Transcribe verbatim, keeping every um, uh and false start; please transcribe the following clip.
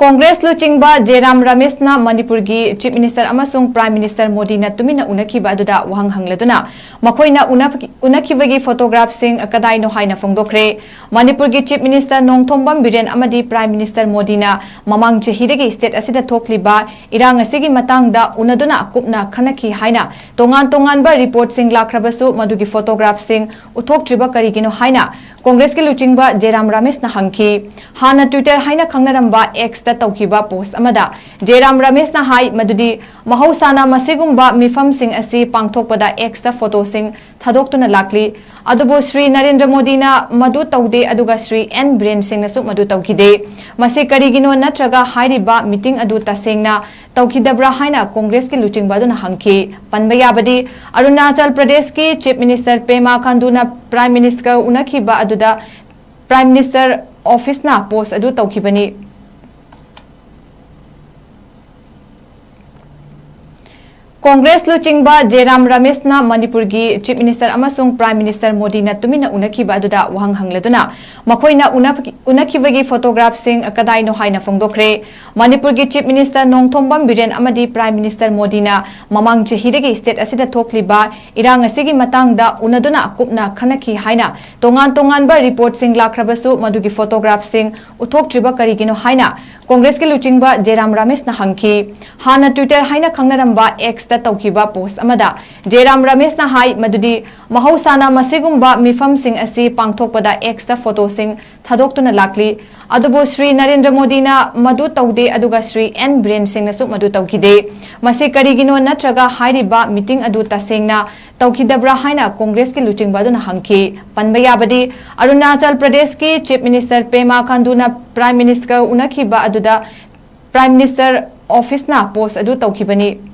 ꯀꯣꯡꯒ꯭ꯔꯦꯁ ꯂꯨꯆꯤꯡꯕ ꯖꯦꯔꯥꯝ ꯔꯃꯦꯁꯅ ꯃꯅꯤꯄꯨꯔꯒꯤ Chief Minister ꯑꯃꯁꯨꯡ Prime Minister ꯃꯣꯗꯤꯅ ꯇꯨꯃꯤꯟꯅ ꯎꯅꯈꯤꯕ ꯑꯗꯨꯗ ꯋꯥꯍꯪ ꯍꯪꯂꯗꯨꯅ ꯃꯈꯣꯏꯅ ꯎꯅꯈꯤꯕꯒꯤ photographꯁꯤꯡ ꯀꯗꯥꯏꯅꯣ ꯍꯥꯏꯅ ꯐꯣꯡꯗꯣꯛꯈ꯭ꯔꯦ꯫ ꯃꯅꯤꯄꯨꯔꯒꯤ Chief Minister ꯅꯣꯡꯊꯣꯝꯕꯝ ꯕꯤꯔꯦꯟ ꯑꯃꯗꯤ Prime Minister ꯃꯣꯗꯤꯅ ꯃꯃꯥꯡ ꯆꯍꯤꯗꯒꯤ state ꯑꯁꯤꯗ ꯊꯣꯛꯂꯤꯕ ꯏꯔꯥꯡ ꯑꯁꯤꯒꯤ ꯃꯇꯥꯡꯗ ꯎꯅꯗꯨꯅ ꯀꯨꯞꯅ ꯈꯟꯅꯈꯤ ꯍꯥꯏꯅ ꯇꯣꯉꯥꯟ ꯇꯣꯉꯥꯟꯕ reportꯁꯤꯡ ꯂꯥꯛꯈ꯭ꯔꯕꯁꯨ ꯃꯗꯨꯒꯤ photographꯁꯤꯡ ꯎꯠꯊꯣꯛꯇ꯭ꯔꯤꯕ ꯀꯔꯤꯒꯤꯅꯣ ꯍꯥꯏꯅ ꯀꯣꯡꯒ꯭ꯔꯦꯁꯀꯤ ꯂꯨꯆꯤꯡꯕ ꯖꯦꯔꯥꯝ ꯔꯃꯦꯁꯅ ꯍꯪꯈꯤ꯫ ꯍꯥꯟꯅ Twitter ꯍꯥꯏꯅ ꯈꯪꯅꯔꯝꯕ Xꯇ ꯇꯧꯈꯤꯕ post ꯑꯃꯗ ꯖꯦꯔꯥꯝ ꯔꯃꯦꯁꯅ ꯍꯥꯏ ꯃꯗꯨꯗꯤ ꯃꯍꯧꯁꯥꯅ ꯃꯁꯤꯒꯨꯝꯕ ꯃꯤꯐꯝꯁꯤꯡ ꯑꯁꯤ ꯄꯥꯡꯊꯣꯛꯄꯗ Xꯇ photoꯁꯤꯡ ꯊꯥꯗꯣꯛꯇꯨꯅ ꯂꯥꯛꯂꯤ꯫ ꯑꯗꯨꯕꯨ ꯁ꯭ꯔꯤ ꯅꯔꯦꯟꯗ꯭ꯔ ꯃꯣꯗꯤꯅ ꯃꯗꯨ ꯇꯧꯗꯦ, ꯑꯗꯨꯒ ꯁ꯭ꯔꯤ ꯑꯦꯟ ꯕꯤꯔꯦꯟ ꯁꯤꯡꯅꯁꯨ ꯃꯗꯨ ꯇꯧꯈꯤꯗꯦ꯫ ꯃꯁꯤ ꯀꯔꯤꯒꯤꯅꯣ, ꯅꯠꯇ꯭ꯔꯒ ꯍꯥꯏꯔꯤꯕ meeting ꯑꯗꯨ ꯇꯁꯦꯡꯅ ꯇꯧꯈꯤꯗꯕ꯭ꯔꯥ ꯍꯥꯏꯅ ꯀꯣꯡꯒ꯭ꯔꯦꯁꯀꯤ ꯂꯨꯆꯤꯡꯕ ꯑꯗꯨꯅ ꯍꯪꯈꯤ꯫ ꯄꯟꯕ ꯌꯥꯕꯗꯤ, ꯑꯔꯨꯅꯥꯆꯜ ꯄ꯭ꯔꯗꯦꯁꯀꯤ Chief Minister ꯄꯦꯃꯥ ꯈꯥꯟꯗꯨꯅ Prime Minister ꯎꯅꯈꯤꯕ ꯑꯗꯨꯗ Prime Minister officeꯅ post ꯑꯗꯨ ꯇꯧꯈꯤꯕꯅꯤ꯫ ꯀꯣꯡꯒ꯭ꯔꯦꯁ ꯂꯨꯆꯤꯡꯕ ꯖꯦꯔꯥꯝ ꯔꯃꯦꯁꯅ ꯃꯅꯤꯄꯨꯔꯒꯤ Chief Minister ꯑꯃꯁꯨꯡ Prime Minister ꯃꯣꯗꯤꯅ ꯇꯨꯃꯤꯟꯅ ꯎꯅꯈꯤꯕ ꯑꯗꯨꯗ ꯋꯥꯍꯪ ꯍꯪꯂꯗꯨꯅ ꯃꯈꯣꯏꯅ ꯎꯅ-, ꯎꯅꯈꯤꯕꯒꯤ photographꯁꯤꯡ ꯀꯗꯥꯏꯅꯣ ꯍꯥꯏꯅ ꯐꯣꯡꯗꯣꯛꯈ꯭ꯔꯦ꯫ ꯃꯅꯤꯄꯨꯔꯒꯤ Chief Minister ꯅꯣꯡꯊꯣꯝꯕꯝ ꯕꯤꯔꯦꯟ ꯑꯃꯗꯤ Prime Minister ꯃꯣꯗꯤꯅ ꯃꯃꯥꯡ ꯆꯍꯤꯗꯒꯤ state ꯑꯁꯤꯗ ꯊꯣꯛꯂꯤꯕ ꯏꯔꯥꯡ ꯑꯁꯤꯒꯤ ꯃꯇꯥꯡꯗ ꯎꯅꯗꯨꯅ ꯀꯨꯞꯅ ꯈꯟꯅꯈꯤ ꯍꯥꯏꯅ ꯇꯣꯉꯥꯟ ꯇꯣꯉꯥꯟꯕ reportꯁꯤꯡ ꯂꯥꯛꯈ꯭ꯔꯕꯁꯨ ꯃꯗꯨꯒꯤ photographꯁꯤꯡ ꯎꯠꯊꯣꯛꯇ꯭ꯔꯤꯕ ꯀꯔꯤꯒꯤꯅꯣ ꯍꯥꯏꯅ ꯀꯣꯡꯒ꯭ꯔꯦꯁꯀꯤ ꯂꯨꯆꯤꯡꯕ ꯖꯦꯔꯥꯝ ꯔꯃꯦꯁꯅ ꯍꯪꯈꯤ꯫ ꯍꯥꯟꯅ Twitter ꯍꯥꯏꯅ ꯈꯪꯅꯔꯝꯕ Xꯇ ꯇꯧꯈꯤꯕ post ꯑꯃꯗ ꯖꯦꯔꯥꯝ ꯔꯃꯦꯁꯅ ꯍꯥꯏ ꯃꯗꯨꯗꯤ ꯃꯍꯧꯁꯥꯅ ꯃꯁꯤꯒꯨꯝꯕ ꯃꯤꯐꯝꯁꯤꯡ ꯑꯁꯤ ꯄꯥꯡꯊꯣꯛꯄꯗ Xꯇ photoꯁꯤꯡ ꯊꯥꯗꯣꯛꯇꯨꯅ ꯂꯥꯛꯂꯤ꯫ ꯑꯗꯨꯕꯨ ꯁ꯭ꯔꯤ ꯅꯔꯦꯟꯗ꯭ꯔ ꯃꯣꯗꯤꯅ ꯃꯗꯨ ꯇꯧꯗꯦ, ꯑꯗꯨꯒ ꯁ꯭ꯔꯤ ꯑꯦꯟ ꯕꯤꯔꯦꯟ ꯁꯤꯡꯅꯁꯨ ꯃꯗꯨ ꯇꯧꯈꯤꯗꯦ꯫ ꯃꯁꯤ ꯀꯔꯤꯒꯤꯅꯣ, ꯅꯠꯇ꯭ꯔꯒ ꯍꯥꯏꯔꯤꯕ meeting ꯑꯗꯨ ꯇꯁꯦꯡꯅ ꯇꯧꯈꯤꯗꯕ꯭ꯔꯥ ꯍꯥꯏꯅ ꯀꯣꯡꯒ꯭ꯔꯦꯁꯀꯤ ꯂꯨꯆꯤꯡꯕ ꯑꯗꯨꯅ ꯍꯪꯈꯤ꯫ ꯄꯟꯕ ꯌꯥꯕꯗꯤ, ꯑꯔꯨꯅꯥꯆꯜ ꯄ꯭ꯔꯗꯦꯁꯀꯤ Chief Minister ꯄꯦꯃꯥ ꯈꯥꯟꯗꯨꯅ Prime Minister ꯎꯅꯈꯤꯕ ꯑꯗꯨꯗ Prime Minister officeꯅ post ꯑꯗꯨ ꯇꯧꯈꯤꯕꯅꯤ꯫